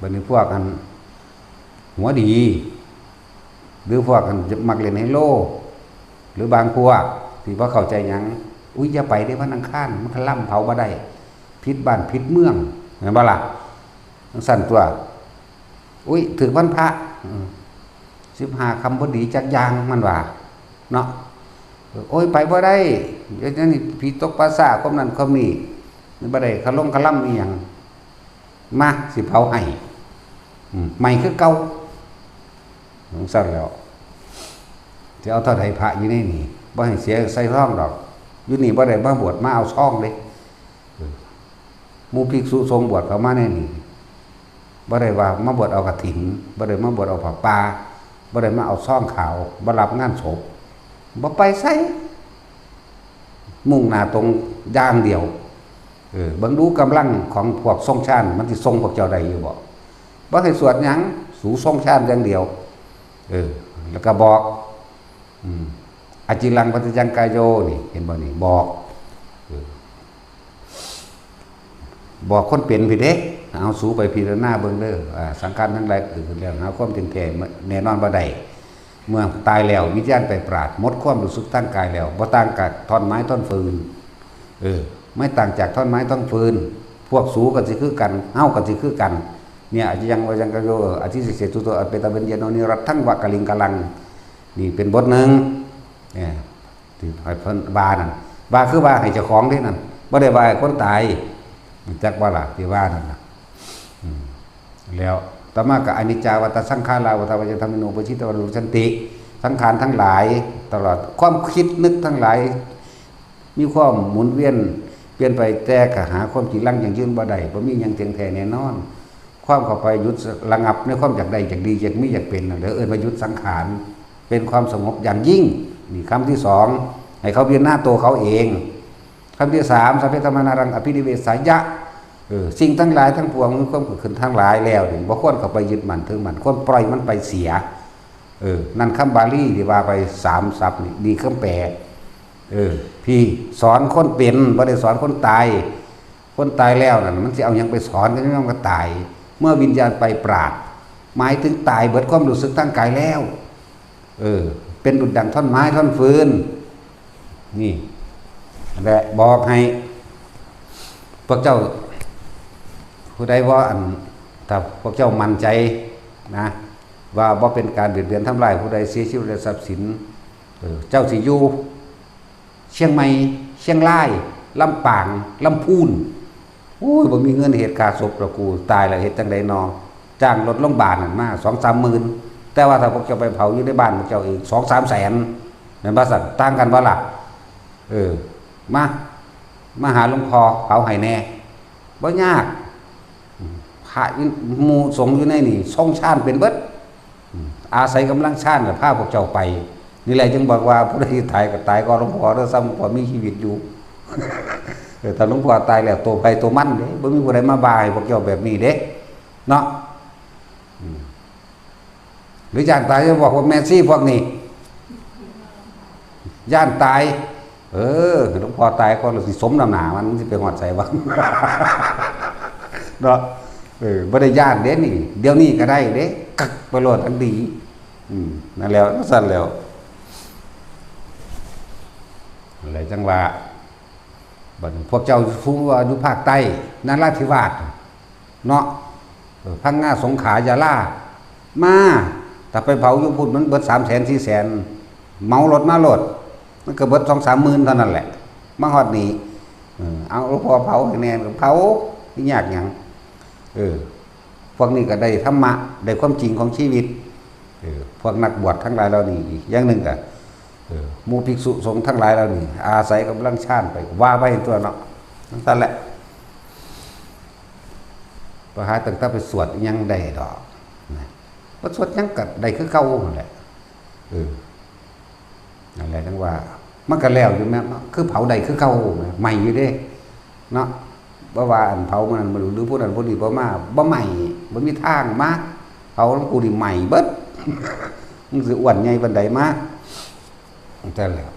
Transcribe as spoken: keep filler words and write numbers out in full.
บัดนี้พวกอันหัวดี หรือพวกอันมักเล่นไฮโล หรือบางพวกที่บ่เข้าใจหยัง อุ้ย อย่าไปเด้อ วันอังคารมันคะลำเผาบ่ได้ ผิดบ้านผิดเมือง แม่นบ่ล่ะ? จั่งซั้นตั๊ว อุ้ย ถืกวันพระ อืม สิบห้าค่ำบ่ดีจักอย่าง มันว่า เนาะ โอ้ย ไปบ่ได้ เดี๋ยวนี้ผีตกป่าช้า คนนั้นคนนี้ มันบ่ได้คะลงคะลำอีหยัง มา สิเผาให้ อืม ใหม่คือเก่า จั่งซั้นแล้ว สิเอาเท่าใดพระอยู่ในนี่ บ่ให้เสียใส่ซองดอก อยู่นี่บ่ได้มาบวช มาเอาซองเด้ เออ หมู่ภิกษุสงฆ์บวชเข้ามาในนี่ บ่ได้ว่ามาบวชเอากฐิน บ่ได้มาบวชเอาผ้าป่า บ่ได้มาเอาซองขาว บ่รับงานศพ บ่ไปไส มุ่งหน้าตรงอย่างเดียว เออ เบิ่งดูกำลังของพวกทรงฌาน มันสิทรงพวกเจ้าได้อยู่บ่? บ่ให้สวดหยัง สูทรงฌานอย่างเดียว เออ แล้วก็บอก อืม อจิรังปัจจยังกายโย นี่ เห็นบ่นี่ บอก เออ บอกคนเป็นพี้เด้ เอาสูไปพิจารณาเบิ่งเด้อ อ่า สังขารทั้งหลายเกิดขึ้นแล้ว หาความเที่ยงแท้แน่นอนบ่ได้ เมื่อตายแล้ววิญญาณไปปราด หมดความรู้สึกทางกายแล้ว บ่ต่างกับท่อนไม้ท่อนฟืน เออ ไม่ต่างจากท่อนไม้ท่อนฟืน พวกสูก็สิคือกัน เฮาก็สิคือกัน เนี่ย อจิรังปัจจยังกายโย อธิเสสตุโต อัปเปตาเบญเยโน นิรัตถังวะกะลิงกะลัง นี่เป็นบทหนึ่ง เนี่ย ที่ให้เพิ่นว่านั่น ว่าคือว่าให้เจ้าของเด้นั่น บ่ได้ว่าให้คนตาย จักว่าล่ะที่ว่านั่นน่ะ อืม แล้วต่อมาก็ อนิจจาวัตตสังขารา วัฏฏะปัจจยธัมมิโน ปะจิตตวานุปัสสันติ สังขารทั้งหลาย ตลอดความคิดนึกทั้งหลาย มีความหมุนเวียนเปลี่ยนไป แต่ก็หาความจีรังยั่งยืนบ่ได้ บ่มีหยังเที่ยงแท้แน่นอน ความเข้าไปหยุดระงับในความอยากได้ อยากดี อยากมี อยากเป็นนั่นแหละ เอิ้นว่าหยุดสังขาร เป็นความสงบอย่างยิ่ง นี่คำที่สอง ให้เขาพิจารณาตัวเขาเอง คำที่สาม สัพเพธัมมานารังอภินิเวสายะ เออ สิ่งทั้งหลายทั้งปวงมีความเกิดขึ้นทั้งหลายแล้วนี่ บ่ควรเข้าไปยึดมั่นถือมั่น ควรปล่อยมันไปเสีย เออ นั่นคำบาลีที่ว่าไปสามศัพท์นี่ นี่คำแปล เออ พี่ สอนคนเป็น บ่ได้สอนคนตาย คนตายแล้วนั่น มันสิเอาหยังไปสอน ก็ยังมันก็ตาย เมื่อวิญญาณไปปราด หมายถึงตายเบิดความรู้สึกทางกายแล้ว เออ เป็นดุจดังท่อนไม้ท่อนฟืน นี่ และบอกให้ พวกเจ้า ผู้ใดว่าอัน ถ้าพวกเจ้ามั่นใจนะ ว่าบ่เป็นการเบียดเบียนทำลายผู้ใด เสียชีวิตและทรัพย์สิน เออ เจ้าสิอยู่ เชียงใหม่ เชียงราย ลำปาง ลำพูน โอ้ย บ่มีเงินเฮ็ดค่าศพดอกกู ตายแล้วเฮ็ดจั่งใดนอ จ้างรถโรงบาลนั่นมา สองสามหมื่น แต่ว่าถ้าพวกเจ้าไปเผาอยู่ในบ้านพวกเจ้าเอง สองสามแสน แม่นบ่ซั่น ต่างกันบ่ล่ะ? เออ มา มาหาหลวงพ่อเผาให้แน่ บ่ยาก พระอยู่ หมู่สงฆ์อยู่ในนี่ ทรงฌานเป็นเบิด อาศัยกำลังฌานน่ะพาพวกเจ้าไป นี่แหละจึงบอกว่าผู้ใดตายก็ตายก่อนหลวงพ่อเด้อ ซ้ำหลวงพ่อมีชีวิตอยู่ เออ ถ้าหลวงพ่อตายแล้ว ตัวไผตัวมันเด้ บ่มีผู้ใดมาบ่าให้พวกเจ้าแบบนี้เด้ เนาะ อืม หรือย้านตาย จะบอกว่าแม่ชีพวกนี้ ย้านตาย เออ หลวงพ่อตายก่อน แล้วสิสมน้ำหน้ามัน มันสิไปฮอดไสวะ เนาะ เออ บ่ได้ย้านเด้นี่ เดี๋ยวนี้ก็ได้เด้ กักไปโลดทันที อืม นั่นแหล้ว จั่งซั้นแหล้ว อะไรจั่งว่า บัดนี้พวกเจ้าผู้ว่าอยู่ภาคใต้ นราธิวาส เนาะ เออ พังงา สงขลา ยะลา มา ถ้าไปเผาอยู่พุ้นมันเบิดสามแสนสี่แสน เหมารถมาโลด มันก็เบิดสองสามหมื่นเท่านั้นแหละ มาฮอดนี่ เออ เอาหลวงพ่อเผาให้แน่ ก็เผา สิยากหยัง เออ พวกนี้ก็ได้ธรรมะ ได้ความจริงของชีวิต เออ พวกนักบวชทั้งหลายเหล่านี้ อีกอย่างหนึ่งก็ เออ หมู่ภิกษุสงฆ์ทั้งหลายเหล่านี้ อาศัยกำลังฌานไป ว่าไปตัวเนาะ จั่งซั้นแหละ ไปหาตั้งแต่ไปสวดอิหยังได้ดอก นะ บ่สวดหยังก็ได้คือเก่านั่นแหละ เออ นั่นแหละจั่งว่า มันก็แล้วอยู่แม่นเนาะ คือเผาได้คือเก่าแม่น ใหม่อยู่เด้ เนาะ บ่ว่าอันเผามื้อนั้นมื้อนี้ หรือผู้นั้นผู้นี้บ่มา บ่ใหม่ บ่มีทางมา เผาหลวงปู่นี่ใหม่เบิด มึงสิอ้วนใหญ่ปานใดมา จั่งซั้นแหล้ว